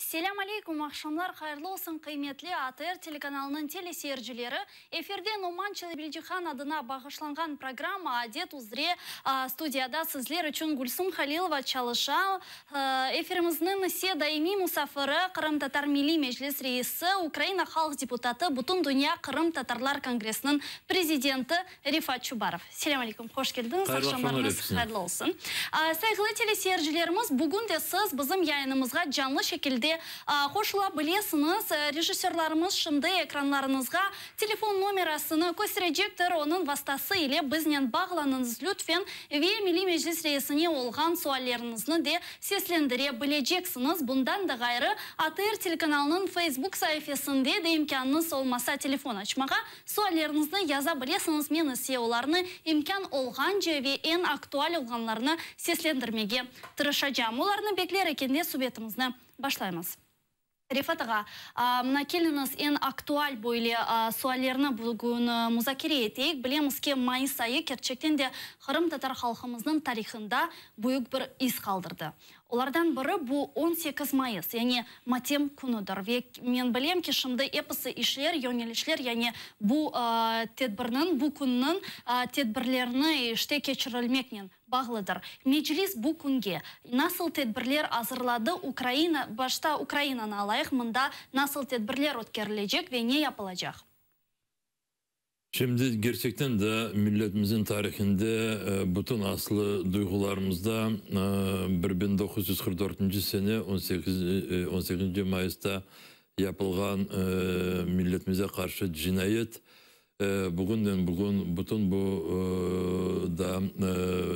Selâm aleyküm, aqşamlar hayırlı olsun, qıymetli ATR telekanalınıñ teleseyircileri! Efirde Noman Çelebicihan adına bağışlanğan programma Adet üzre studiyada sizler içün Gülsum Halilova çalışa. Efirimizniñ ise daimiy musafiri, Qırımtatar Milliy Meclis reisi, Ukraina halq deputatı, Bütündünya qırımtatarlar kongressiniñ prezidenti Refat Çubarov. Selâm aleyküm, hoş keldiñiz, aqşamlarıñız hayırlı olsun. Sayğılı teleseyircilerimiz, bugün de siz bizim yayınımızğa canlı şekilde qoşula bilesiñiz. Rejissörlarımız şimdi ekranlarıñızğa telefon nomerasını kösterecektir, onıñ vastası ile biznen bağlanıñız lütfen ve Milliy Meclis reisine olğan sualleriñizni de seslendire bileceksiñiz. Bundan da ğayrı, ATR telekanalınıñ Facebook saifesinde de imkânıñız olmasa telefon açmağa, Sualleriñizni yaza bilesiñiz, men ise olarnı imkân olğance ve eñ aktual olğanlarını seslendirmege tırışacağım. Olarnı bekler ekende subetimizni başlaymız. Refat ağa, mına keliñiz eñ aktual böyle suallerni bugün muzakere eteyik. Bilemiz ki, mayıs ayı kerçekten de qırımtatar halqımıznıñ tarihında büyük bir iz qaldırdı. Olardan biri bu 18 mayıs, yani matem künüdir. Ve men bilem ki, şimdi episi işler, yöñelişler, yani bu tedbirniñ, bu künniñ tedbirlerini işte keçirilmeknen bağlıdır. Meclis bu künge nasıl tedbirler azırladı, Ukraina, başta Ukrainanı alayıq, mında nasıl tedbirler ötkerilecek ve ne yapılacaq? Şimdi gerçekten de milletimizin tarihinde bütün aslı duyğularımızda 1944 sene 18, 18 Mayısta yapılğan milletimize qarşı cinayet bugünden bugün bütün bu da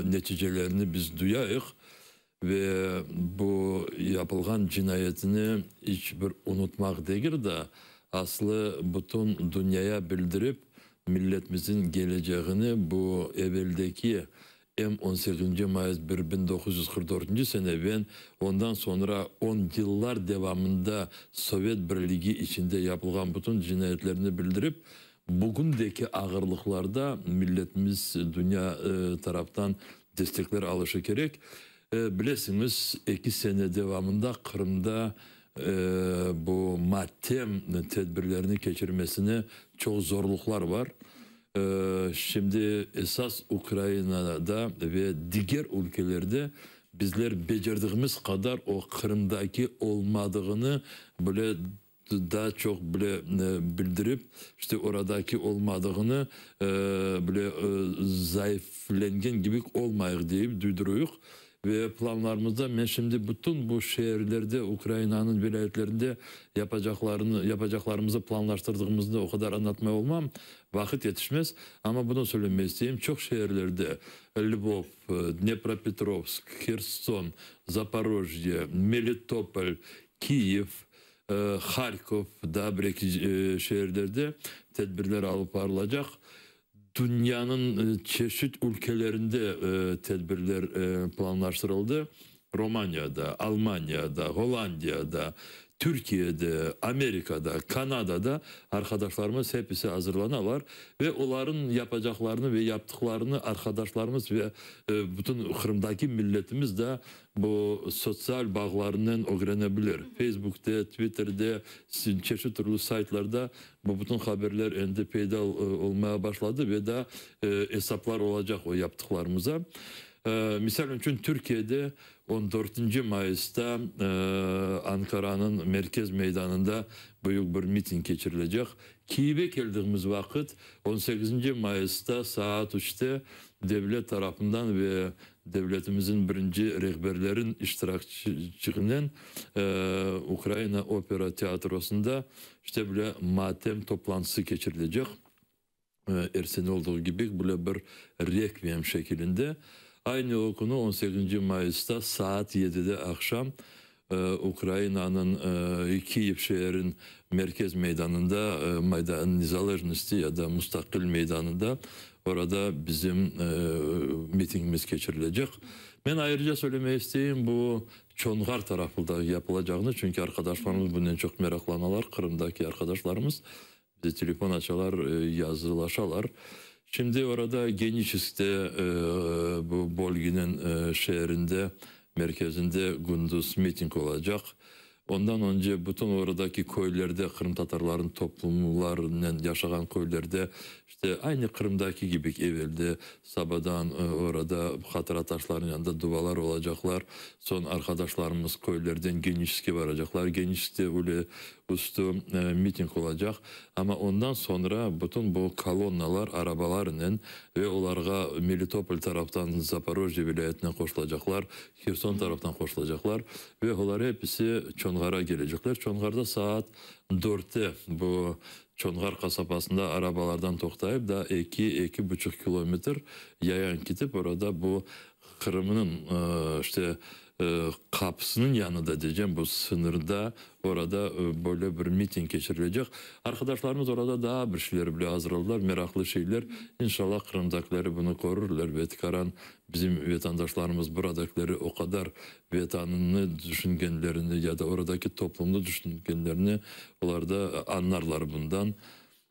neticelerini biz duyayıq ve bu yapılğan cinayetini iç bir unutmaq degil de, aslı bütün dünyaya bildirip, milletimizin geleceğini bu eveldeki em 18 mayıs 1944 sene ve ondan sonra 10 yıllar devamında Sovet Birligi içinde yapılğan bütün cinayetlerini bildirip, bugündeki ağırlıqlarda milletimiz dünya taraftan destekler alışı kerek. Bilesiñiz, 2 sene devamında Qırımda bu matem tedbirlerini keçirmesine çoq zorluqlar var. Şimdi esas Ukrainada ve diger ülkelerde bizler becerdigimiz qadar o Qırımdaki olmadığını bile daa çoq bile bildirip, işte oradaki olmadığını bile zayıflengen kibi olmayıq deyip duyduruyıq. Ve planlarımızda men şimdi bütün bu şeerlerde, Ukrainanıñ vilâyetlerinde yapacaqlarını, yapacaqlarımızı planlaştırdığımıznı o qadar añlatmay olmam, vaqıt yetişmez. Amma bunı söylemek isteyim, çoq şeerlerde, Lvov, Dnepropetrovsk, Herson, Zaporojye, Melitopol, Kiyev, Harkov, daa bir eki şeerlerde tedbirler alıp barılacaq. Dünyanıñ çeşit ülkelerinde tedbirler planlaştırıldı. Romaniyada, Almaniyada, Hollandiyada, Türkiyede, Amerikada, Kanadada arqadaşlarımız hepisi azırlanalar ve olarnıñ yapacaqlarını ve yaptıqlarını arqadaşlarımız ve bütün Qırımdaki milletimiz de bu sotsial bağlarınen ögrene bilir. Feysbukte, Tvitterde, çeşit türlü saytlarda bu bütün haberler endi peyda olmaya başladı ve daa esaplar olacaq o yaptıqlarımıza. Misal içün, Türkiyede 14 mayısta Ankaranıñ merkez meydanında büyük bir miting keçirilecek. Kiyevge keldigimiz vaqıt, 18 mayısta saat 3-te devlet tarafından ve devletimizin birinci rehberlerin iştirakçığınen Ukraina opera teatrosında işte böyle matem toplantısı keçirilecek. Er sene olduğu kibi böyle bir rekviyem şekilinde. Aynı o künü 18 mayısta saat 7-de aqşam Ukrainanıñ Kiyev şeerin merkez meydanında Maydan Nezalejnosti ya da Mustaqil meydanında orada bizim mitingimiz keçirilecek. Men ayrıca söylemek isteyim, bu Çonğar tarafında yapılacağını, çünki arqadaşlarımız bunen çoq meraqlanalar, Qırımdaki arqadaşlarımız bize telefon açalar, yazılaşalar. Şimdi orada Geniçeskte bu bölgeniñ şeerinde, merkezinde gündüz miting olacaq. Ondan önce bütün oradaki köylerde qırımtatarların toplumlarınen yaşağan köylerde işte aynı Qırımdaki kibi evelde sabadan orada hatıra taşlarınıñ yanında duvalar olacaqlar. Soñ arqadaşlarımız köylerden Geniçeske baracaqlar. Geniçeskte üle üstü miting olacaq. Amma ondan soñra bütün bu kolonnalar arabalarnen ve olarğa Melitopol taraftan Zaporojye vilâyetine qoşulacaqlar, Herson taraftan qoşulacaqlar ve olar episi Çonğara kelecekler. Çonğarda saat dörtte bu Çonğar qasabasında arabalardan toqtayıp, daa eki, eki buçuq kilometr yayan ketip, orada bu Qırımnıñ işte qapısınıñ yanında diycem, bu sıñırda, orada böyle bir miting keçirilecek. Arqadaşlarımız orada daa bir şeyler bile azırladılar, meraqlı şeyler. İnşallah, qırımdakileri bunı körürler ve tikaran bizim vetandaşlarımız buradakileri o qadar Vetanını düşüngenlerini ya da oradaki toplumnı düşüngenlerini olar da añlarlar bundan.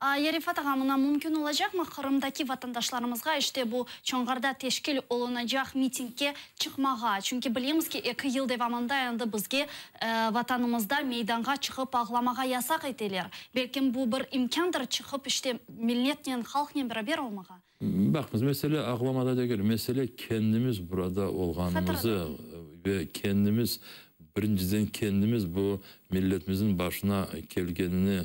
Ya Refat ağa, mına mümkün olacaqmı Qırımdaki vatandaşlarımızğa işte bu Çonğarda teşkil olunacaq mitingge çıqmağa? Çünki bilemiz ki, eki yıl devamında endi bizge Vatanımızda meydanğa çıqıp ağlamağa yasaq eteler. Belkim bu bir imkândır çıqıp işte milletnen, halqnen beraber olmağa? Baqıñız, mesele ağlamada degil, mesele kendimiz burada olğanımızı ve kendimiz, birinciden kendimiz bu milletimizniñ başına kelgenini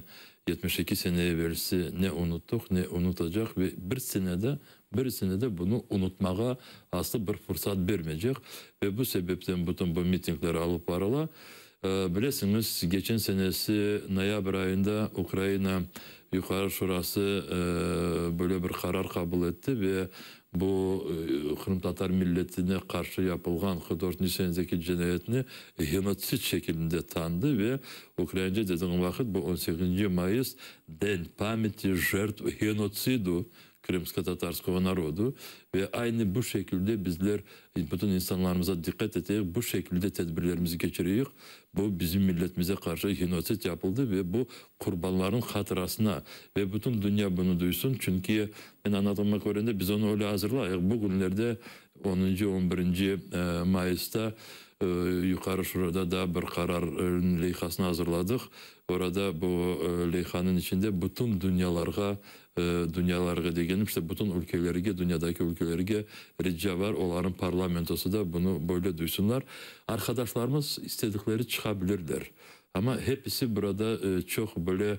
72 sene evelsi ne unuttıq, ne unutacaq ve bir sene de, bir sene de bunı unutmağa aslı bir fırsat bermeycek ve bu sebepten bütün bu mitingler alıp barıla. Bilesiñiz, geçen senesi noyabr ayında Ukraina Yuqarı Şurası böyle bir qarar qabul etti ve bu qırımtatar milletine qarşı yapılğan dörtünci senedeki cinayetni genotsid şekilinde tanıdı ve ukraince dediğim vaqıt bu on sekizinci mayıs Den pamâti jertv genotsidu krımskotatarskogo narodu ve aynı bu şekilde bizler bütün insanlarımıza diqqat eteyik, bu şekilde tedbirlerimizi keçireyik, bu bizim milletimize qarşı genotsid yapıldı ve bu qurbanlarnıñ hatırasına ve bütün dünya bunı duysun, çünki men añladığıma körende biz onı öyle azırlayıq, bu künlerde onuncı, on birinci mayısta Yuqarı Şurada da bir qarar leyhasını azırladıq, orada bu leyhanıñ içinde bütün dünyalarğa Dünyalarğa degenim, işte, bütün ülkelerge, dünyadaki ülkelerge rica bar, olarnıñ parlamentosı da bunı böyle duysunlar. Arqadaşlarımız istedikleri çıqa bilirler, amma hepisi burada çoq böyle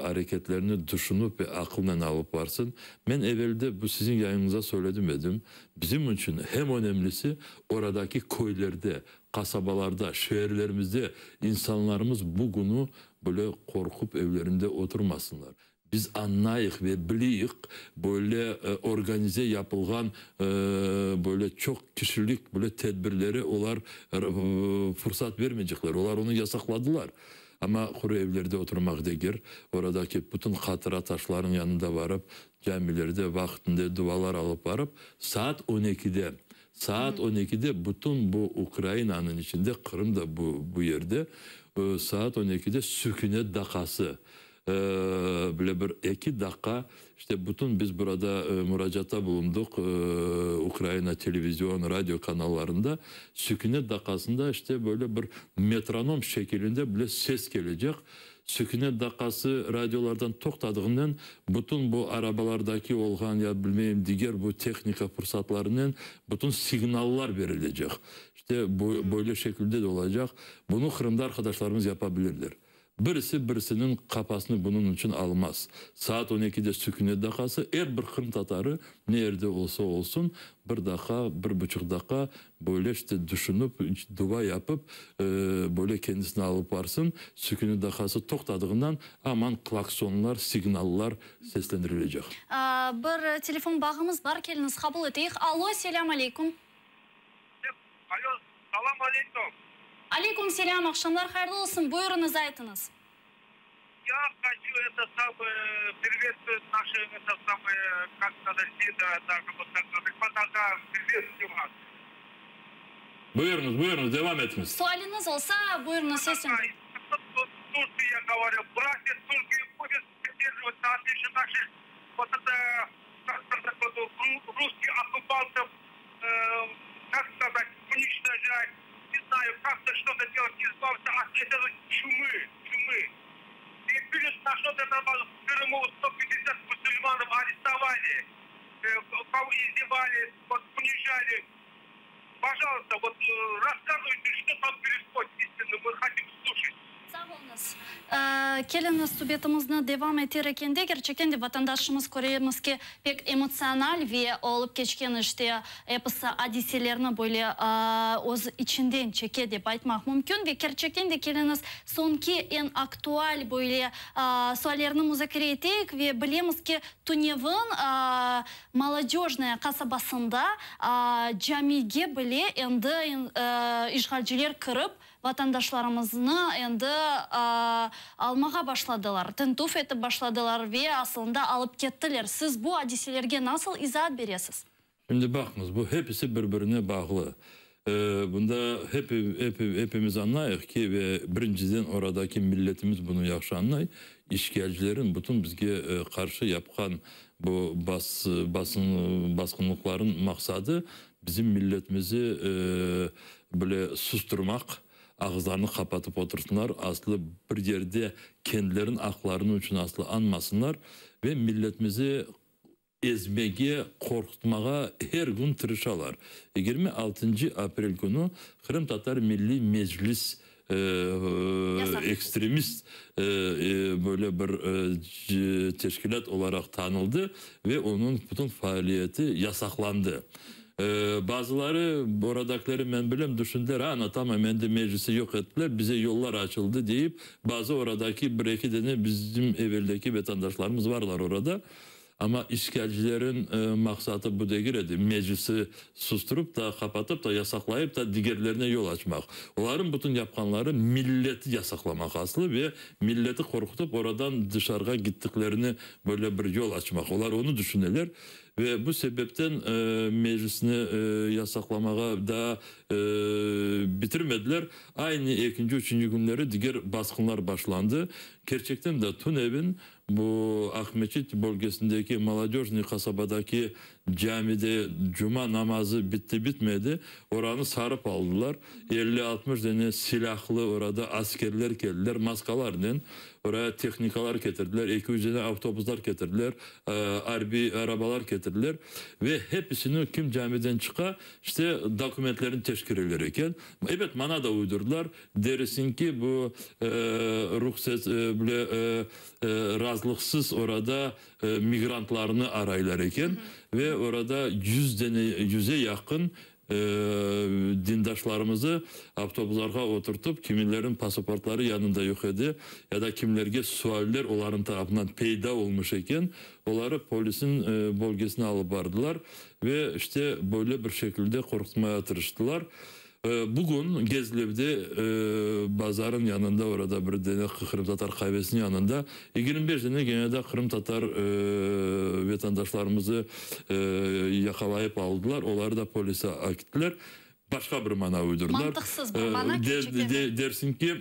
areketlerini düşünip ve aqılnen alıp barsın. Men evelde bu siziñ yayınıñızda söyledim edim, bizim içün hem önemlisi oradaki köylerde, qasabalarda, şeerlerimizde insanlarımız bugünü böyle qorqup evlerinde oturmasınlar. Biz añlayıq ve bileyik, böyle organize yapılğan böyle çoq kişilik böyle tedbirleri olar fursat bermeycekler. Olar onı yasaqladılar. Amma quru evlerde oturmaq degil, oradaki bütün hatıra taşlarınıñ yanında barıp, camilerde vaqtında dualar alıp barıp, saat on ekide, saat on ekide bütün bu Ukrainanıñ içinde, Qırım da bu bu yerde, saat on ekide sükünet daqası, Bile bir eki daqqa, işte bütün biz burada muracaatta bulundıq, Ukraina televizion, radio kanallarında, sükünet daqqasında işte böyle bir metronom şekilinde bile ses kelecek. Sükünet daqqası radiolardan toqtadığınen bütün bu arabalardaki olğan ya bilmeyim diger bu tehnika fırsatlarınen bütün signallar berilecek. İşte böyle şekilde de olacaq. Bunı Qırımda arqadaşlarımız yapa bilirler. Birisi birisiniñ qafasını bunıñ içün almaz. Saat on ekide sükünet daqası, er bir qırımtatarı ne yerde olsa olsun, bir daqa, bir buçuq daqa böyle işte düşünip, dua yapıp, böyle kendisini alıp barsın, sükünet daqası toqtadığından aman klaksonlar, signallar seslendirilecek. Bir telefon bağımız bar, keliñiz qabul eteyik. Allo, selâm aleyküm. Alo, salam aleyküm. Aleyküm selâm, aqşamlar hayırlı olsun, buyurıñız, aytıñız. Ya hoçu eto samoye privetstvuet naşı eto samoye kak skazat deda даже vot tak Refat ağa privetstvuyu vas. Buyurıñız, buyurıñız, devam etiñiz. Sualiñiz olsa, buyurıñız, seslendirin. Turkiye ya govorю, bratya Turkiye будет podderjivать naşı vot eto kak skazat vot russkiy okupantov kak skazat uniçtojat. знаю, как-то что-то делать, избавиться от этой чумы, чумы. И плюс насчет этого в Крыму 150 мусульманов арестовали, кого издевались, вот, унижали. Пожалуйста, вот рассказывайте, что там происходит, истинно, мы хотим слушать. Sağ oluñız. Keliñiz subetimizni devam eter ekende, kerçekten de vatandaşımız köremiz ki, pek emotsional ve olıp keçken işte episi adiselerni böyle öz içinden çeke dep aytmaq mümkün. Ve kerçekten de keliñiz soñki eñ aktual böyle suallerni muzakere eteyik ve bilemiz ki, tünevin Molodejnaya qasabasında camige bile endi işğalciler kirip, vatandaşlarımıznı endi almağa başladılar, tintüv etip başladılar ve asılında alıp kettiler. Siz bu adiselerge nasıl izaat beresiz? Şimdi baqıñız, bu hepisi bir-birine bağlı. Bunda hep, hep, hepimiz añlayıq ki ve birinciden oradaki milletimiz bunı yahşı añlay. İşğalcilerin bütün bizge qarşı yapqan bu bas, basın, basqınlıqların maqsadı bizim milletimizi bile susturmaq, ağızlarını qapatıp otursınlar, aslı bir yerde kendileriniñ aqlarını içün aslı añmasınlar ve milletimizi ezmege, qorqutmağa er kün tırışalar. 26 aprel künü Qırımtatar Milliy Meclis ekstremist böyle bir teşkilât olaraq tanıldı ve onıñ bütün faaliyeti yasaqlandı. Bazıları, oradakileri men bilem, tüşündiler, ana tamam, endi meclisi yoq ettiler, bize yollar açıldı deyip, bazı oradaki bir eki dane bizim eveldeki vatandaşlarımız varlar orada. Amma işğalcilerin maqsadı bu degil edi. Meclisi susturıp da, qapatıp da, yasaqlayıp da digerlerine yol açmaq. Olarnıñ bütün yapqanları milleti yasaqlamaq aslı ve milleti qorqutıp oradan dışarığa gittiklerini böyle bir yol açmaq. Olar onı tüşüneler ve bu sebepten meclisni yasaqlamağa da bitirmediler. Aynı ekinci, üçünci künleri diger basqınlar başlandı. Kerçekten de tünevin bu Aqmeçit bölgesindeki Molodejnıy qasabadaki camide cuma namazı bitti bitmedi, oranı sarıp aldılar. 50-60 dane silahlı orada askerler keldiler, maskalarnen. Oraya tehnikalar ketirdiler, 200 dane avtobuslar ketirdiler, arbiy arabalar ketirdiler. Ve hepsini kim camiden çıqa, işte dokumentlerini teşkereler eken. Evet, mana da uydurdılar. Dersin ki bu ruhset bile razılıqsız orada migrantlarnı araylar eken. Ve orada 100 dane, 100'e yaqın dindaşlarımızı avtobuslarğa oturtıp, kimilerin pasaportları yanında yoq edi, ya da kimlerge sualler oların tarafından peyda olmuş eken, oları polisin bölgesine alıp bardılar ve işte böyle bir şekilde qorqutmaya tırıştılar. Bugün Gezlevde bazarın yanında orada bir dane Qırımtatar qavesiniñ yanında 25 dane gene de Qırımtatar vatandaşlarımızı yaqalayıp aldılar. Oları da polise akittiler. Başqa bir mana uydurdılar. Mantıqsız bir mana kerçekten. Dersin ki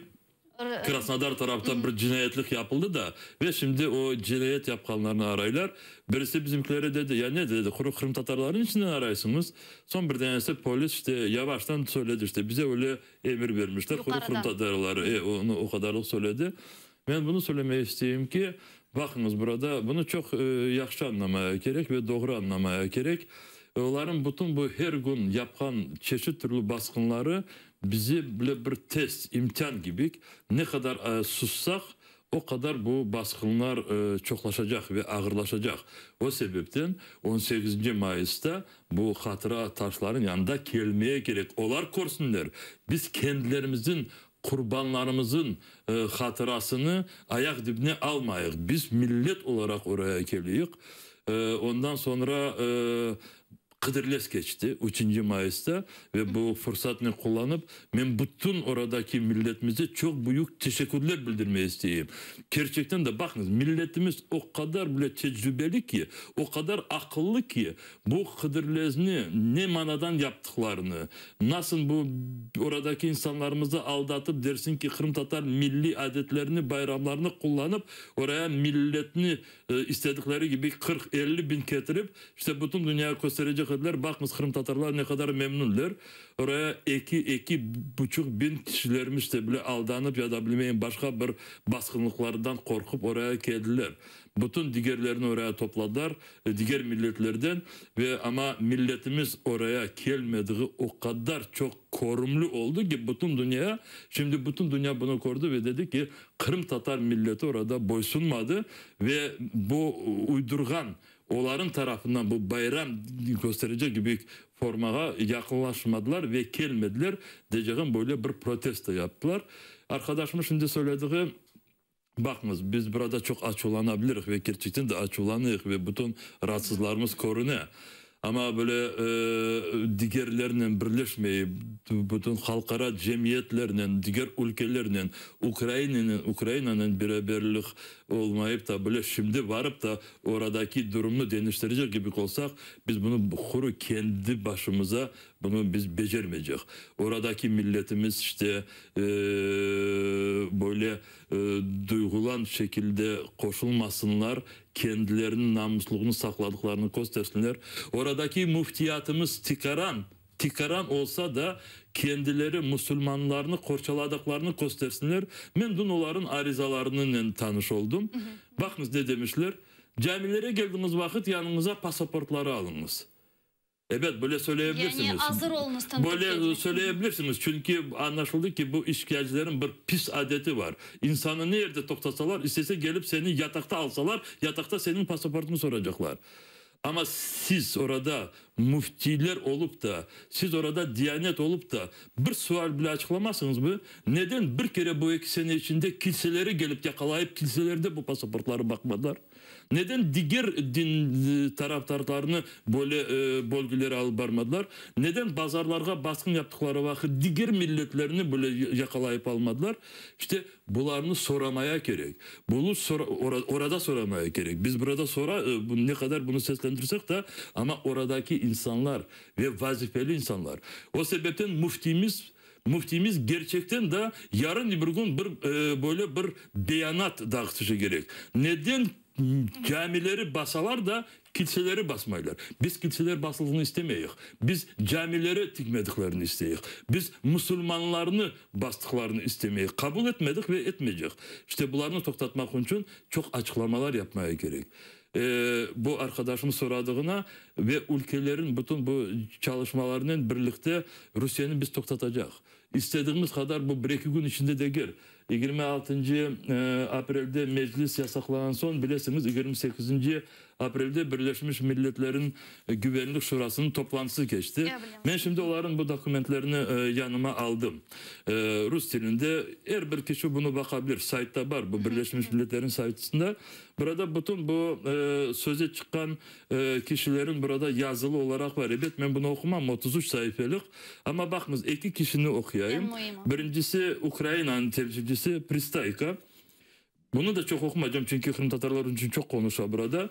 Krasnodar tarafta bir cinayetlik yapıldı da ve şimdi o cinayet yapqanlarnı araylar. Birisi bizimkilere dedi, ya ne dedi, quru Qırımtatarların içinden araysıñız. Soñ bir tanesi polis işte yavaştan söyledi işte bize öyle emir vermişler. Quru Yuqarıdan. Qırımtatarları onı o qadarlıq söyledi. Men bunı söylemeye isteyim ki, baqıñız burada bunı çoq yahşı añlamaya kerek ve doğru añlamaya kerek. Oların bütün bu her kün yapqan çeşit türlü basqınları bize bile bir test, imtian kibi. Ne qadar sussaq, o qadar bu basqınlar çoqlaşacaq ve ağırlaşacaq. O sebepten 18 Mayısta bu hatıra taşların yanında kelmeye kerek. Olar körsünler. Biz kendilerimizin qurbanlarımızın hatırasını ayaq dibine almayıq. Biz millet olaraq oraya keleyik. Ondan sonra Qıdırlez keçti 3 Mayısta ve bu fırsatnı qullanıp men bütün oradaki milletimize çoq büyük teşekkürler bildirmeye isteyim. Kerçekten de baqıñız, milletimiz o qadar bile tecrübeli ki, o qadar aqıllı ki, bu Qıdırlezni ne manadan yaptıqlarını, nasıl bu oradaki insanlarımızı aldatıp dersin ki Qırımtatar milliy adetlerini, bayramlarını qullanıp oraya milletni istedikleri gibi 40-50 bin ketirip işte bütün dünyaya kösterecek. ediler, baqıñız qırımtatarlar ne qadar memnünler, oraya eki, eki buçuq bin kişilerimiz de bile aldanıp ya da bilmeyim başqa bir basqınlıqlardan qorqıp oraya keldiler. Bütün digerlerini oraya topladılar, diger milletlerden ve amma milletimiz oraya kelmediği o qadar çoq körümli oldı ki bütün dünyaya, şimdi bütün dünya bunı kördi ve dedi ki, qırımtatar milleti orada boysunmadı ve bu uydurğan oların tarafından bu bayram kösterecek kibi formağa yaqınlaşmadılar ve kelmediler deycegim böyle bir protesto yaptılar. Arqadaşımız şimdi söylediği, baqıñız, biz burada çoq açuvlanabiliriz ve kerçekten de açuvlanıyıq ve bütün raatsızlarımız körüne. Amma böyle digerlernen birleşmeyip, bütün halqara cemiyetlernen, diger ülkelernen, Ukrainanen, Ukrainanen beraberlik olmayıp da, böyle şimdi varıp da oradaki durumnı deñiştirecek kibi olsaq, biz bunı quru kendi başımıza bunı biz becermeycek. Oradaki milletimiz işte böyle duyğulan şekilde qoşulmasınlar, kendileriniñ namusluğını saqladıqlarını köstersinler. Oradaki müftiyatımız tikaran, tikaran olsa da, kendileri musulmanlarnı qorçaladıqlarını köstersinler. Men dün olarnıñ arizalarınen tanış oldum. Baqıñız ne demişler, Camilere keldiñiz vaqıt yanıñıza pasaportları alıñız. Ebet, böyle söyleyebilirsiniz. Yani azır oluñız tintüv Böyle ketmek. söyleyebilirsiniz, çünki añlaşıldı ki, bu işgalcilerin bir pis adeti var. İnsanı ne yerde toqtatsalar, istese kelip seni yataqta alsalar, yataqta seniñ pasaportıñı soracaqlar. Amma siz orada müftiyler olıp da, siz orada Diyanet olıp da bir sual bile açıqlamasıñızmı? Neden bir kere bu eki sene içinde kilseleri kelip yaqalayıp kilselerde bu pasaportları baqmadılar? Neden diger din tarafdarlarını böyle bölgelere alıp barmadılar? Neden bazarlarğa basqın yaptıqları vaqıt diger milletlerni böyle yaqalayıp almadılar? İşte, bularnı soramaya kerek. Bunu orada soramaya kerek. Biz burada sora, ne qadar bunı seslendirsek de, amma oradaki insanlar ve vazifeli insanlar. O sebepten müftimiz Müftimiz gerçekten de yarın bir gün bir böyle bir beyanat dağıtışı kerek. Neden camileri basalar da, kilseleri basmaylar? Biz kilseler basılğını istemeyik. Biz camileri tikmediklerini isteyik. Biz musulmanlarnı bastıqlarını istemeyik. Qabul etmedik ve etmeycek. İşte bularnı toqtatmaq içün çoq açıqlamalar yapmaya kerek. Bu arqadaşım soradığına ve ülkelerin bütün bu çalışmalarınen birlikte Rusiyeni biz toqtatacaq. İstediğimiz qadar bu bir-eki kün içinde degil. 26-ncı aprelde Meclis yasaqlağan soñ, bilesiñiz, 28-nci aprelde Birleşmiş Milletlerin Güvenlik Şurasınıñ toplantısı keçti. Men şimdi olarnıñ bu dokumentlerini yanıma aldım. Rus tilinde, er bir kişi bunı baqa bilir, saytta bar, bu Birleşmiş Milletlerniñ saytında. Burada bütün bu söze çıqqan kişilerin burada yazılı olaraq var. Ebet, men bunı oqumam, 33 saifelik. Amma baqıñız, eki kişini oquyayım. Birincisi Ukrainanıñ temsilcisi Pristayko. Bunı da çoq oqumaycam, çünki qırımtatarlar içün çoq qonuşa burada.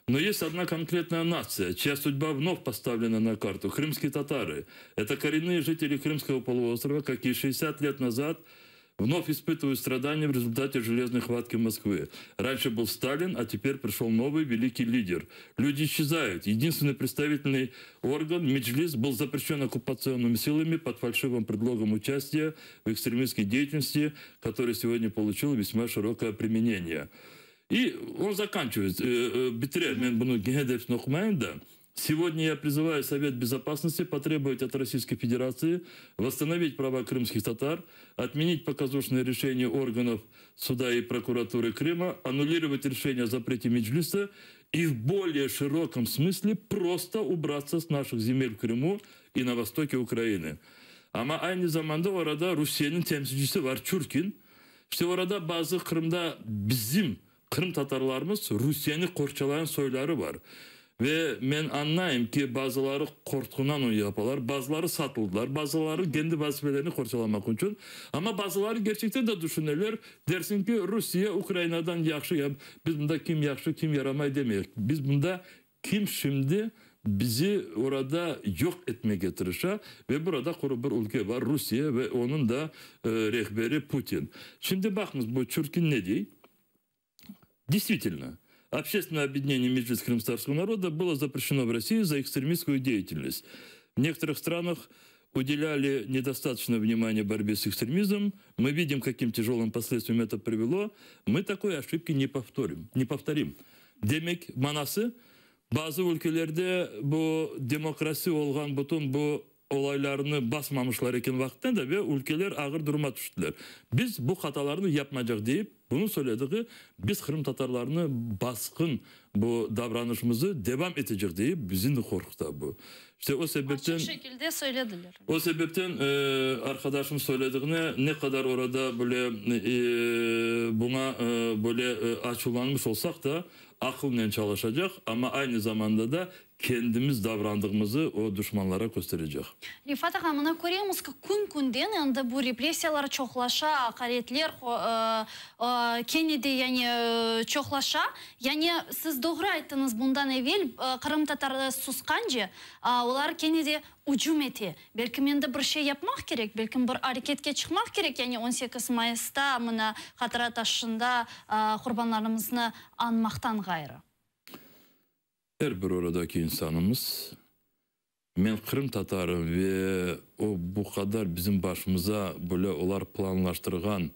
Но есть одна конкретная нация, чья судьба вновь поставлена на карту – крымские татары. Это коренные жители Крымского полуострова, как и 60 лет назад – вновь испытывают страдания в результате железной хватки Москвы. Раньше был Сталин, а теперь пришел новый великий лидер. Люди исчезают. Единственный представительный орган, Меджлис, был запрещен оккупационными силами под фальшивым предлогом участия в экстремистской деятельности, который сегодня получил весьма широкое применение. И он заканчивает. Bitire, men bunı kene de oqumayım da. Сегодня я призываю Совет Безопасности потребовать от Российской Федерации восстановить права крымских татар, отменить показушные решения органов суда и прокуратуры Крыма, аннулировать решение о запрете Меджлиса и в более широком смысле просто убраться с наших земель в Крыму и на востоке Украины. Amma aynı zamanda orada Rusiyeniñ temsilcisi var Çurkin. İşte orada bazı Qırımda bizim qırımtatarlarımız Rusiyeni qorçalayan soyları var. Ve men añlayım ki, bazıları qorqundan onı yapalar, bazıları satıldılar, bazıları kendi vazifelerini qorçalamaq içün. Amma bazıları kerçekten de düşüneler, dersiñ ki, Rusiye Ukrainadan yahşı, ya biz bunda kim yahşı, kim yaramay demeyik. Biz bunda kim şimdi bizi orada yoq etmege tırışa ve burada quru bir ülke var, Rusiye ve onıñ da rehberi Putin. Şimdi baqıñız, bu Çurkin ne dey? Действительно. Общественное объединение Меджлис крымскотатарского народа было запрещено в России за экстремистскую деятельность. В некоторых странах уделяли недостаточно внимания борьбе с экстремизмом. Мы видим, каким тяжелым последствиям это привело. Мы такой ошибки не повторим. Не повторим. Demek manası, bazı ülkelerde bu demokrasi olğan bütün bu olaylarnı basmamışlar eken vaqıttan da ve ülkeler ağır duruma tüştiler. Biz bu hatalarnı yapmaycaq deyip, bunı söylediği biz qırımtatarlarnı basqın bu davranışımızı devam etecek deyip bizni de qorquta bu. İşte o sebepten Açıq şekilde söylediler. O sebepten arqadaşım söylediğine ne qadar orada böyle buña böyle açuvlanmış olsaq da, aqılnen çalışacaq, amma aynı zamanda da kendimiz davrandığımızı o duşmanlara kösterecek. Refat ağa, mına köremiz ki, kün-künden endi bu repressiyalar çoqlaşa, aqaretler kene de yani çoqlaşa. Yani siz doğru ayttıñız bundan evel, qırımtatarlar susqance, olar kene de ücüm ete. Belkim endi bir şey yapmaq kerek, belkim bir areketke çıqmaq kerek, yani 18 mayısta mına hatıra taşında qurbanlarımıznı añmaqtan ğayrı. Er bir oradaki insanımız, men qırımtatarım ve o bu qadar bizim başımıza böyle olar planlaştırğan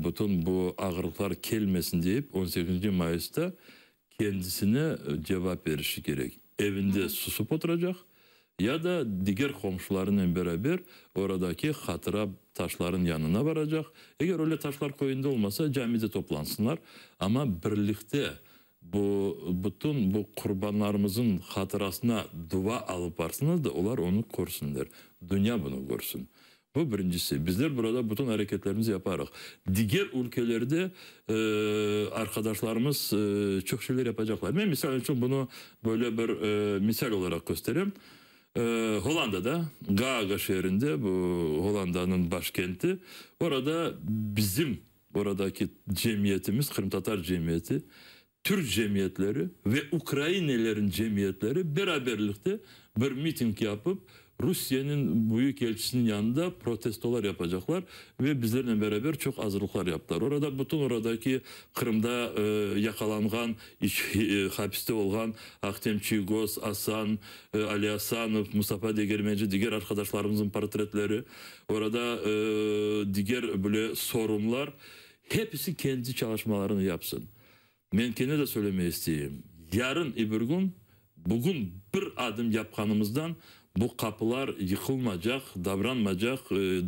bütün bu ağırlıqlar kelmesin deyip 18 mayısta kendisine cevap berişi kerek. Evinde susıp oturacaq ya da diger qomşularınen beraber oradaki hatıra taşların yanına baracaq. Eger öyle taşlar köyünde olmasa, camide toplansınlar, amma birlikte bu bütün bu qurbanlarımızın hatırasına dua alıp barsınlar da olar onı körsünler. Dünya bunı körsün. Bu birincisi. Bizler burada bütün areketlerimizi yaparıq. Diger ülkelerde arqadaşlarımız çoq şeyler yapacaqlar. Men misal içün bunı böyle bir misal olaraq kösterem. Hollandada, Gaaga şeerinde, bu Hollandanıñ başkenti, orada bizim oradaki cemiyetimiz, qırımtatar cemiyeti, türk cemiyetleri ve ukrainelerin cemiyetleri beraberlikte bir miting yapıp, Rusiyeniñ büyük elçisiniñ yanında protestolar yapacaqlar ve bizlernen beraber çoq azırlıqlar yaptılar. Orada bütün oradaki Qırımda yaqalanğan, hapiste olğan Ahtem Çiygoz, Asan, Ali Asanov, Mustafa Degermenci, diger arqadaşlarımıznıñ portretleri, orada diger böyle sorunlar, hepisi kendi çalışmalarını yapsın. Men kene de söylemege isteyim, yarın ibir gün, bugün bir adım yapqanımızdan bu qapılar yıqılmacaq, davranmacaq,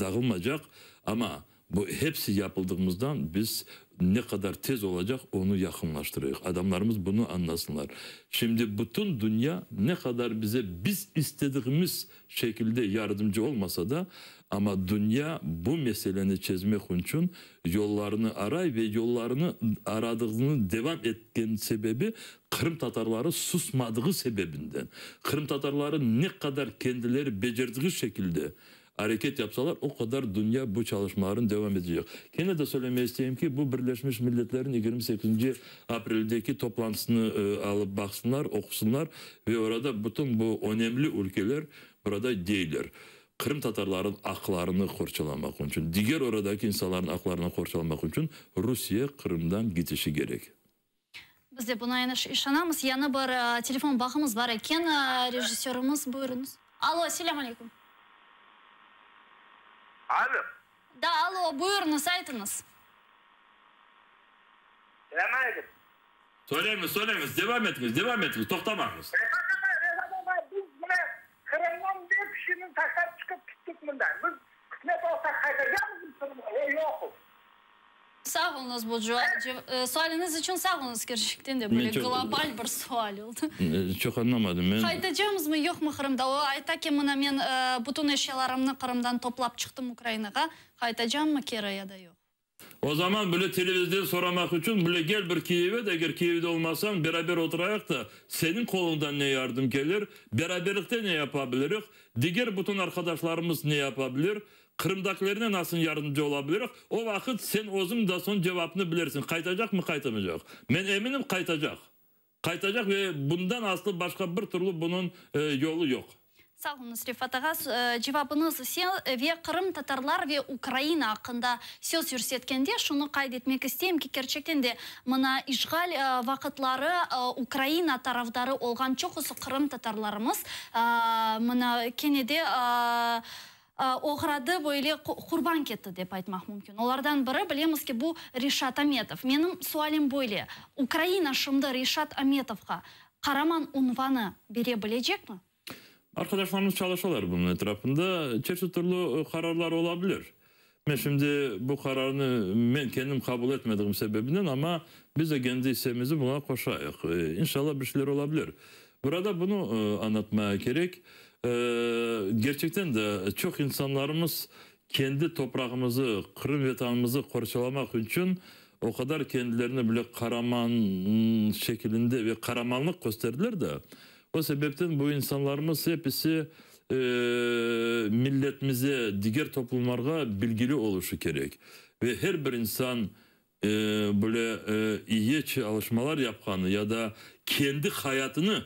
dağılmacaq, amma bu hepsi yapıldığımızdan biz ne qadar tez olacaq onı yaqınlaştırayıq. Adamlarımız bunı añlasınlar. Şimdi bütün dünya ne qadar bize biz istediğimiz şekilde yardımcı olmasa da, amma dünya bu meseleni çezmek içün yollarını aray ve yollarını aradığını devam etken sebebi qırımtatarları susmadığı sebebinden. Qırımtatarları ne qadar kendileri becerdiği şekilde areket yapsalar, o qadar dünya bu çalışmalarını devam edecek. Kene de söylemege isteyim ki, bu Birleşmiş Milletlerniñ 28 apreldeki toplantısını alıp baqsınlar, oqusınlar ve orada bütün bu önemli ülkeler burada deyler. Qırımtatarlarnıñ aqlarını qorçalamaq içün, diger oradaki insanlarnıñ aqlarını qorçalamaq içün Rusiye Qırımdan ketişi kerek. Biz de buña işanamız. Yañı bir telefon bağımız bar eken. Rejissörımız, buyurıñız. Alo, selâm aleyküm. Alo. Da, alo, buyurıñız, aytıñız. Selâm aleyküm. Söyleñiz, söyleñiz, devam etiñiz, devam etiñiz, toqtamañız. Refat ağa, Refat ağa, biz mına Qırımdan bir kişini taşlap çıqıp kettik mından. Biz qısmet olsa qaytacamızmı Qırımğa ya yoqmı? Sağ oluñız bu sualiñiz içün sağ oluñız, kerçekten de böyle global bir sual oldı. Çoq añlamadım men. Qaytacamızmı yoqmı Qırımda? O ayta ki, mına men bütün eşyalarımnı Qırımdan toplap çıqtım Ukrainağa, qaytacammı keri ya da yoq? O zaman böyle televizden soramaq içün bile gel bir Kiyevge de, eger Kiyevde olmasañ, beraber oturayıq da, seniñ qoluñdan ne yardım kelir, beraberlikte ne yapa bilirik, diger bütün arqadaşlarımız ne yapa bilir, Qırımdakilerine nasıl yardımcı ola bilirik, o vaqıt sen özüñ da soñ cevapnı bilirsiñ, qaytacaqmı, qaytamaycaq. Men eminim, qaytacaq. Qaytacaq ve bundan aslı başqa bir türlü bunıñ yolu yoq. Sağ oluñız, Refat ağa, cevabıñız ise ve qırımtatarlar ve Ukraina aqqında söz yürsetkende şunı qayd etmek isteyim ki, kerçekten de mına işğal vaqıtları Ukraina tarafdarı olğan çoqusı qırımtatarlarımız mına kene de oğradı, böyle qurban ketti dep aytmaq mümkün. Olardan biri, bilemiz ki, bu Reşat Ametov. Menim sualim böyle, Ukraina şimdi Reşat Ametovğa qaraman unvanı bere bilecekmi? Arqadaşlarımız çalışalar bunıñ etrafında. Çeşit türlü qararlar ola bilir. Men şimdi bu qararnı men kendim qabul etmediğim sebebinden, amma biz de kendi issemizi buña qoşayıq. İnşallah bir şeyler ola bilir. Burada bunı añlatmaya kerek, kerçekten de çoq insanlarımız kendi toprağımızı, Qırım Vetanımızı qorçalamaq içün o qadar kendilerini bile qaraman şekilinde ve qaramanlıq kösterdiler de, o sebepten bu insanlarımız episi milletimize, diger toplumlarğa bilgili oluşı kerek. Ve her bir insan böyle iyi çalışmalar yapqanı ya da kendi hayatını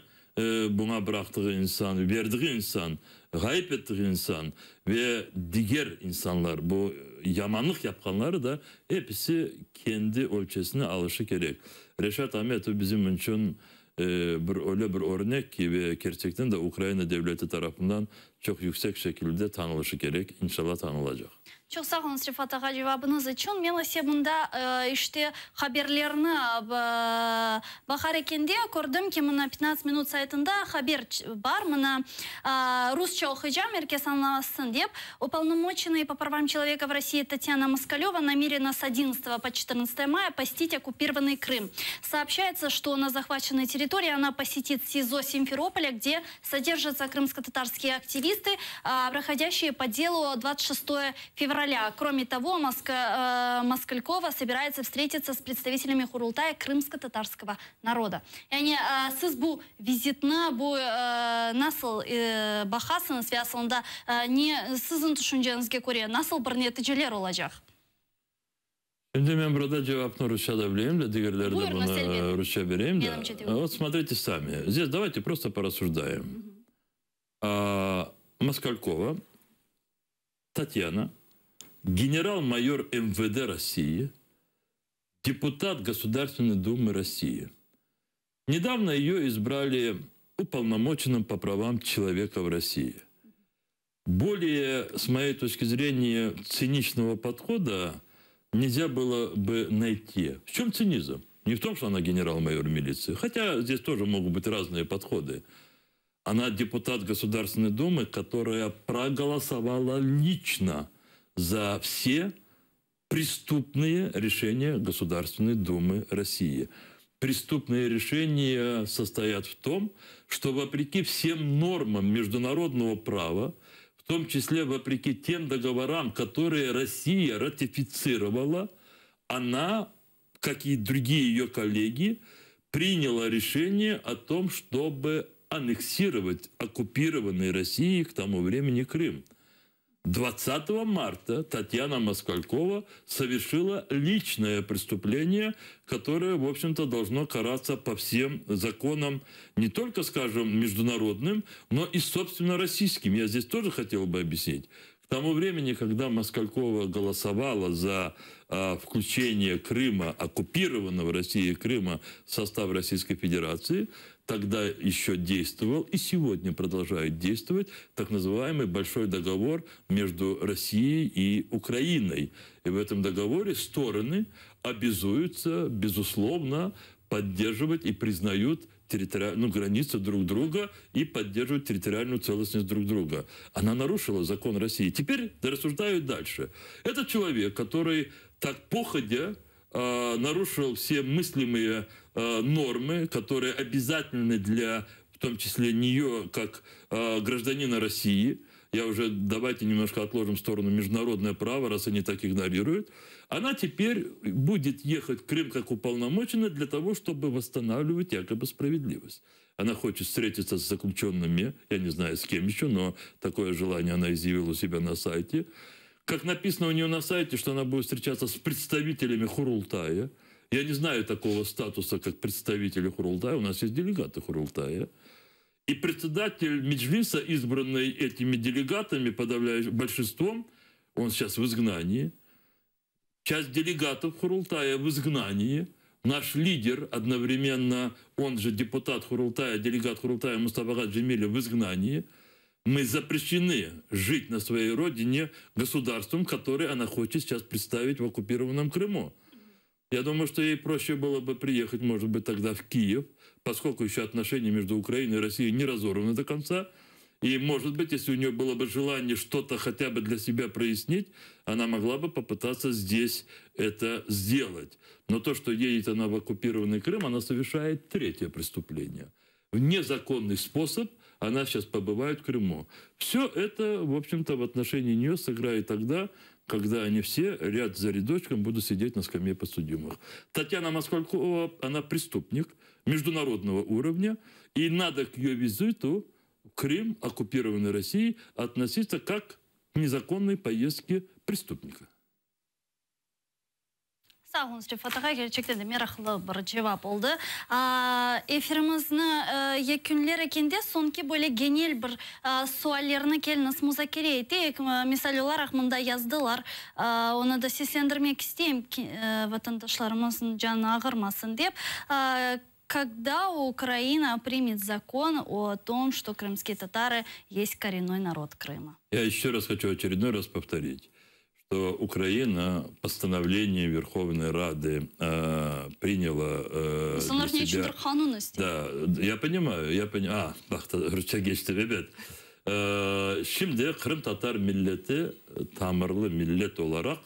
buña bıraqtığı insan, verdiği insan, ğayıp ettiği insan ve diger insanlar, bu yamanlıq yapqanları da episi kendi ölçesine alışı kerek. Reşat Ametov bizim içün bir öyle bir örnek ki, ve kerçekten de Ukraina devleti tarafından çoq yüksek şekilde tanılışı kerek, inşallah tanılacaq. Çoq sağ oluñız, Refat ağa, cevabıñız içün. Men ise mında, işte, haberlerni baqar ekende, kördim ki, mına 15 minut saytında haber bar, mına, rusça oquycam, er kes añlasın dep, Upolnomoçennıy po pravam človeka v Rossii Tatyana Moskalöva namerena s 11 po 14 mая посетить оккупированный Крым. Сообщается, что на захваченной территории она посетит СИЗО Симферополя, где содержатся крымско-татарские активисты, проходящие по делу 26 февраля. Кроме того, Москалькова собирается встретиться с представителями Курултая крымско-татарского народа. Yani siz bu vizitni bu nasıl baqasıñız ve aslında ne siziñ tüşünceñizge köre nasıl bir neticeler olacaq? Şimdi men burada cevapnı rusça da bileyim de, digerleri de Buyurıñız, bunı elbet. Rusça bereyim de. Menimce de. Вот смотрите сами. Здесь давайте просто порассуждаем. Москалькова Татьяна, генерал-майор МВД России, депутат Государственной Думы России. Недавно ее избрали уполномоченным по правам человека в России. Более, с моей точки зрения, циничного подхода нельзя было бы найти. В чем цинизм? Не в том, что она генерал-майор милиции, хотя здесь тоже могут быть разные подходы. Она депутат Государственной Думы, которая проголосовала лично за все преступные решения Государственной Думы России. Преступные решения состоят в том, что вопреки всем нормам международного права, в том числе вопреки тем договорам, которые Россия ратифицировала, она, как и другие ее коллеги, приняла решение о том, чтобы аннексировать оккупированный Россией к тому времени Крым. 20 марта Татьяна Москалькова совершила личное преступление, которое, в общем-то, должно караться по всем законам, не только, скажем, международным, но и, собственно, российским. Я здесь тоже хотел бы объяснить. К тому времени, когда Москалькова голосовала за включение Крыма, оккупированного Россией Крыма, в состав Российской Федерации, тогда еще действовал и сегодня продолжает действовать так называемый Большой договор между Россией и Украиной. И в этом договоре стороны обязуются, безусловно, поддерживать и признают ну, границы друг друга и поддерживать территориальную целостность друг друга. Она нарушила закон России. Теперь рассуждают дальше. Этот человек, который так походя нарушил все мыслимые нормы, которые обязательны для, в том числе, нее, как гражданина России. Я уже, давайте немножко отложим в сторону международное право, раз они так игнорируют. Она теперь будет ехать в Крым как уполномоченная для того, чтобы восстанавливать якобы справедливость. Она хочет встретиться с заключенными, я не знаю с кем еще, но такое желание она изъявила у себя на сайте. Как написано у нее на сайте, что она будет встречаться с представителями Хурултая. Я не знаю такого статуса, как представители Хурултая. У нас есть делегаты Хурултая. И председатель Меджлиса, избранный этими делегатами, подавляющим большинством, он сейчас в изгнании. Часть делегатов Курултая в изгнании. Наш лидер, одновременно, он же депутат Курултая, делегат Курултая Мустафа Джемилев в изгнании. Мы запрещены жить на своей родине государством, которое она хочет сейчас представить в оккупированном Крыму. Я думаю, что ей проще было бы приехать, может быть, тогда в Киев, поскольку еще отношения между Украиной и Россией не разорваны до конца. И, может быть, если у нее было бы желание что-то хотя бы для себя прояснить, она могла бы попытаться здесь это сделать. Но то, что едет она в оккупированный Крым, она совершает третье преступление. В незаконный способ она сейчас побывает в Крыму. Все это, в общем-то, в отношении нее сыграет тогда, когда они все ряд за рядочком будут сидеть на скамье подсудимых. Татьяна Москалькова, она преступник международного уровня, и надо к ее визиту в Крым, оккупированной Россией, относиться как к незаконной поездке преступника. Sağ oluñız, Refat ağa, kerçekten de meraqlı bir cevap oldı. Efirimizni yekünler ekende soñki böyle genel bir suallerni keliñiz muzakere eteyik. Misal olaraq mında yazdılar, onı da seslendirmek isteyim, vatandaşlarımıznıñ canı ağırmasın dep. Когда Украина примет закон о том, что крымские татары есть коренной народ Крыма? Я еще раз хочу очередной раз повторить, что Украина постановление Верховной Рады приняла для себя... Да, я понимаю, я понимаю. А, baq, rusça keçti, evet. Şimdi qırımtatar milleti tamırlı millet olaraq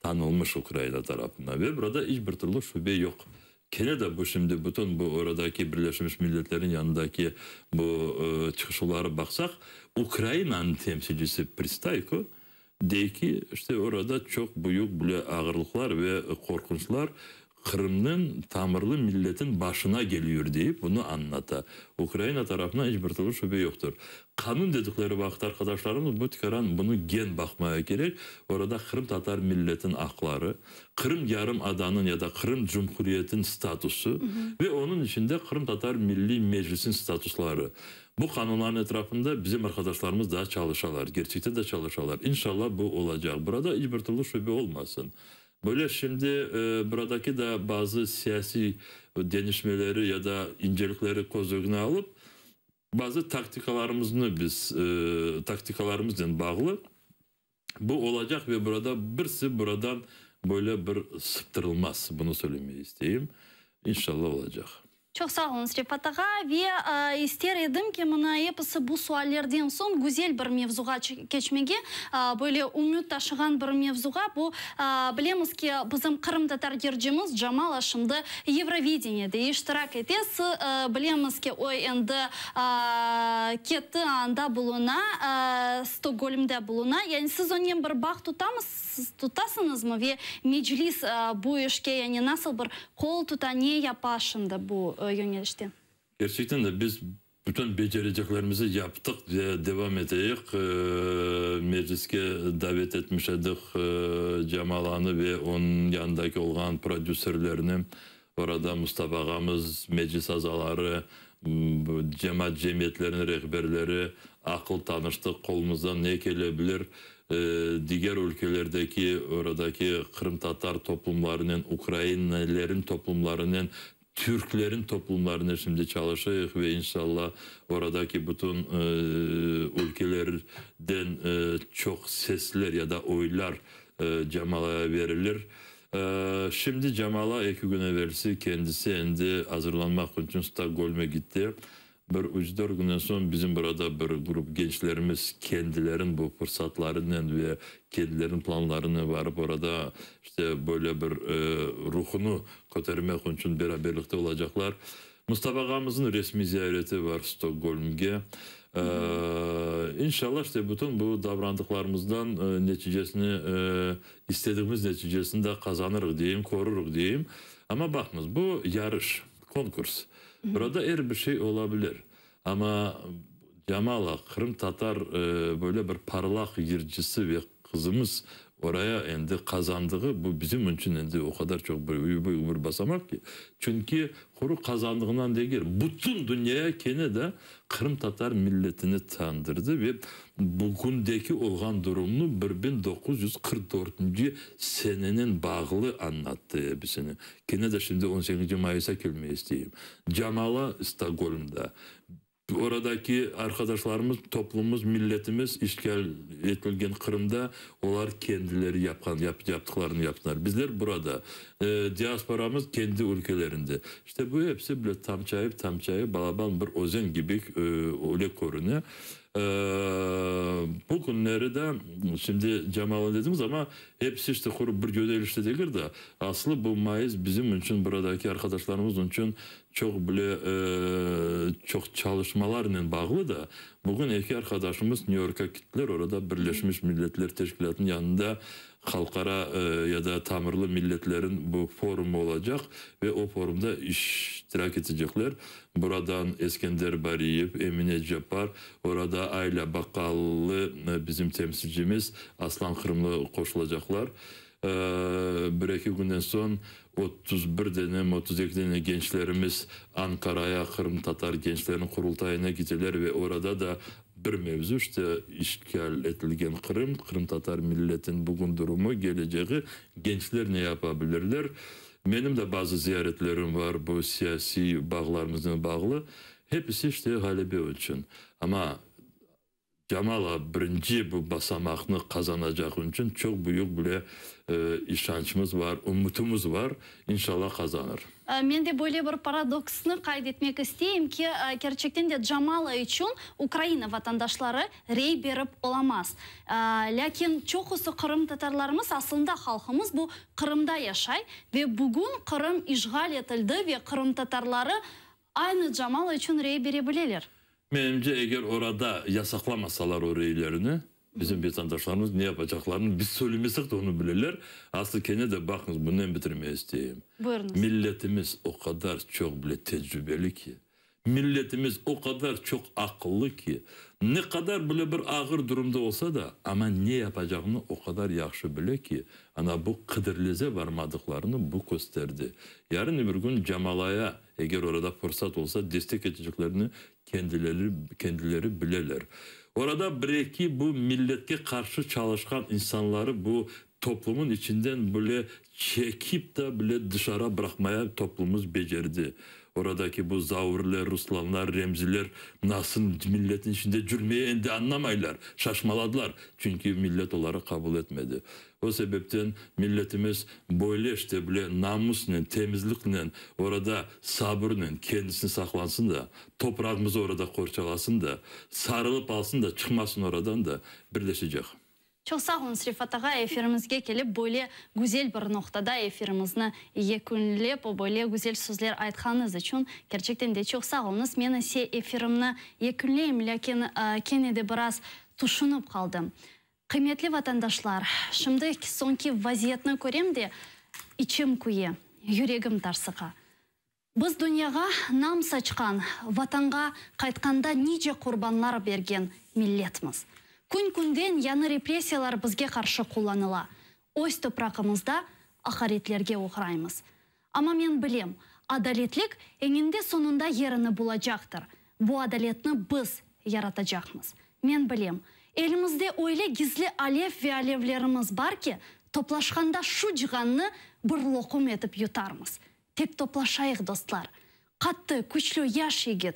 tanılmış Ukraina tarafından. Ve burada iç bir türlü şübe yoq. Kene de bu şimdi bütün bu oradaki Birleşmiş Milletlerin yanındaki bu çıqışları baqsaq, Ukrainanıñ temsilcisi Pristayko dey ki, işte orada çoq büyük bile ağırlıqlar ve qorqunçlar Qırımnıñ tamırlı milletin başına geliyor deyip bunı añlata. Ukraina tarafından iç bir türlü şübe yoqtır. Qanun dedikleri vaqıt arqadaşlarımız bu tikaran bunı gen baqmaya kerek. Orada qırımtatar milletin aqları, Qırım yarımadanıñ ya da Qırım Cumhuriyetin statusı ve onıñ içinde Qırımtatar Milliy Meclisin statusları. Bu qanunların etrafında bizim arqadaşlarımız da çalışalar, kerçekten de çalışalar. İnşallah bu olacaq. Burada iç bir türlü şübe olmasın. Böyle şimdi buradaki da bazı siyasiy deñişmeleri ya da incelikleri köz ögüne alıp, bazı taktikalarımıznı biz taktikalarımıznen bağlı bu olacaq ve burada birisi buradan böyle bir sıptırılmaz, bunı söylemege isteyim. İnşallah olacaq. Çoq sağ oluñız, Refat ağa. Ve ister edim ki, mına episi bu suallerden soñ güzel bir mevzuğa keçmege, böyle ümüt taşığan bir mevzuğa. Bu, bilemiz ki, bizim qırımtatar yırcımız Jamala şimdi Eurovideniyede iştirak ete. Bilemiz ki, o endi ketti, anda buluna, Stokgolmde buluna. Yani siz onen bir bağ tutamız, tutasıñızmı ve Meclis bu işke yani nasıl bir qol tuta, ne yapa şimdi bu yönelişte? Kerçekten de biz bütün becereceklerimizi yaptıq ve devam eteyik. Mecliske davet etmiş edik Camalanı ve onıñ yanındaki olğan prodüserlerni. Orada Mustafa ağamız, meclis azaları, cemaat cemiyetleriniñ rehberleri aqıl tanıştıq, qolumızdan ne kele bilir. Diger ülkelerdeki oradaki qırımtatar toplumlarınen, ukrainlerin toplumlarınen, türklerin toplumlarınen şimdi çalışayıq ve inşallah oradaki bütün ülkelerden çoq sesler ya da oylar Camalaya verilir. Şimdi Camala eki kün evelsi kendisi endi azırlanmaq içün Stokgolme gitti. Bir üç-dört künden soñ bizim burada bir grup gençlerimiz kendilerin bu fırsatlarınen ve kendileriniñ planlarınen varıp orada işte böyle bir ruhunu kötermek içün beraberlikte olacaqlar. Mustafa ağamıznıñ resmiy ziyareti var Stokgolmge. İnşallah işte bütün bu davrandıqlarımızdan neticesini istediğimiz neticesini de qazanırıq deyim, körürük deyim. Amma baqıñız, bu yarış, konkurs. Burada er bir şey ola bilir. Amma Jamala qırımtatar böyle bir parlaq yırcısı ve qızımız. Oraya endi qazandığı, bu bizim içün endi o qadar çoq bir büyük bir basamaq ki, çünki quru qazandığından degil, bütün dünyaya kene de qırımtatar milletini tandırdı ve bugündeki olğan durumnı 1944-nci senenen bağlı añlattı episini. Kene de şimdi on sekizinci mayısa kelmey isteyim. Camala Stokgolmda. Oradaki arqadaşlarımız, toplumımız, milletimiz işgal etilgen Qırımda olar kendileri yapqan, yaptıqlarını yaptılar. Bizler burada, diasporamız kendi ülkelerinde. İşte bu episi bile tamçayıp, tamçayıp balaban bir özen kibi öyle körüne. Bu künleri de şimdi Camalan dediñiz, amma episi işte quru bir yönelişte degil de, aslı bu mayıs bizim içün, buradaki arqadaşlarımız içün Çoq bile çoq çalışmalarnen bağlı da, bugün eki arqadaşımız New York'a kittiler, orada Birleşmiş Milletler Teşkilâtınıñ yanında halqara ya da tamırlı milletlerin bu forumı olacaq ve o forumda iştirak etecekler. Buradan Eskender Bariyev, Emine Ceppar, orada Ayla Bakkallı bizim temsilcimiz Aslan Qırımlı qoşulacaqlar. Bir-eki künden soñ 31 dene, 32 dene gençlerimiz Ankaraya Qırımtatar gençleriniñ qurultayına kiteler ve orada da bir mevzu, işte, işgal etilgen Qırım, qırımtatar milletiniñ bugün durumı, kelecegi, gençler ne yapa bilirler. Menim de bazı ziyaretlerim var bu siyasiy bağlarımıznen bağlı. Hepisi, işte, ğalebe içün. Amma Camala birinci bu basamaqnı qazanacaq içün çoq büyük bile işançımız var, ümütimiz var, inşallah qazanır. Men de böyle bir paradoksnı qayd etmek isteyim ki, kerçekten de Camala içün Ukraina vatandaşları rey berip olamaz. Lâkin çoqusı qırımtatarlarımız, aslında halqımız bu Qırımda yaşay ve bugün Qırım işğal etildi ve qırımtatarları aynı Camala içün rey bere bileler. Menimce, eger orada yasaqlamasalar o reylerini, bizim vatandaşlarımız ne yapacaqlarını biz söylemesek de onı bileler. Aslı kene de baqıñız, bunen bitirmeye isteyim. Buyurıñız. Milletimiz o qadar çoq bile tecrübeli ki, milletimiz o qadar çoq aqıllı ki, ne qadar bile bir ağır durumda olsa da, amma ne yapacağını o qadar yahşı bile ki, ana bu Qıdırleze varmadıqlarını bu kösterdi. Yarın öbür kün Camalaya Eger orada fırsat olsa, destek eteceklerini kendileri kendileri bileler. Orada bir-eki bu milletke qarşı çalışqan insanları bu toplumın içinden bile çekip da bile dışara bıraqmaya toplumımız becerdi. Oradaki bu Zaurler, Ruslanlar, Remziler nasıl milletin içinde cürmeye endi añlamaylar, şaşmaladılar, çünki millet oları qabul etmedi. O sebepten milletimiz böyle işte bile namusnen, temizliknen, orada sabırnen kendisini saqlansın da, toprağımızı orada qorçalasın da, sarılıp alsın da, çıqmasın oradan da, birleşecek. Çoq sağ oluñız, Refat ağa, efirimizge kelip, böyle güzel bir noqtada efirimizni yekünlep, böyle güzel sözler aytqanıñız içün kerçekten de çoq sağ oluñız. Men ise efirimni yekünleyim, lâkin kene de biraz tüşünip qaldım. Qıymetli vatandaşlar, şimdi soñki vaziyetni körem de, içim küye, yüregim tarsıqa. Biz dünyağa nam saçqan, Vatanğa qaytqanda nice qurbanlar bergen milletmiz. Kün-künden yañı repressiyalar bizge qarşı qullanıla. Öz toprağımızda aqaretlerge oğraymız. Amma men bilem, adaletlik eñinde-soñunda yerini bulacaqtır. Bu adaletni biz yaratacaqmız. Men bilem, elimizde öyle gizli alev ve alevlerimiz bar ki, toplaşqanda şu cığannı bir loqum etip yutarmız. Tek toplaşayıq, dostlar! Qattı, küçlü yaş yigit,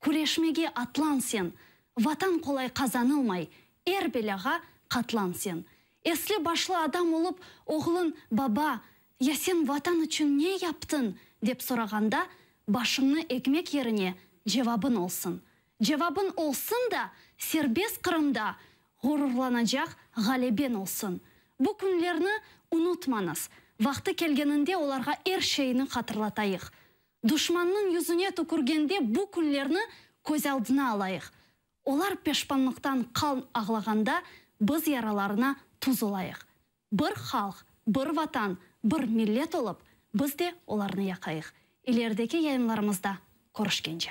küreşmege atlan sen! Vatan qolay qazanılmay, er belâğa qatlan sen! Esli-başlı adam olıp, oğluñ, Baba, ya sen Vatan içün ne yaptıñ? dep sorağanda, başıñnı egmek yerine cevabıñ olsun. Cevabıñ olsun da, serbest Qırımda ğururlanacaq ğaleben olsun. Bu künlerni unutmañız, vaqtı kelgeninde olarğa er şeyni hatırlatayıq. Duşmannıñ yüzüne tükürgende bu künlerni köz aldına alayıq. Olar peşpanlıqtan qan ağlağanda biz yaralarına tuz olayıq. Bir halq, bir Vatan, bir millet olıp, biz de olarnı yaqayıq. İlerideki yayınlarımızda körüşkence.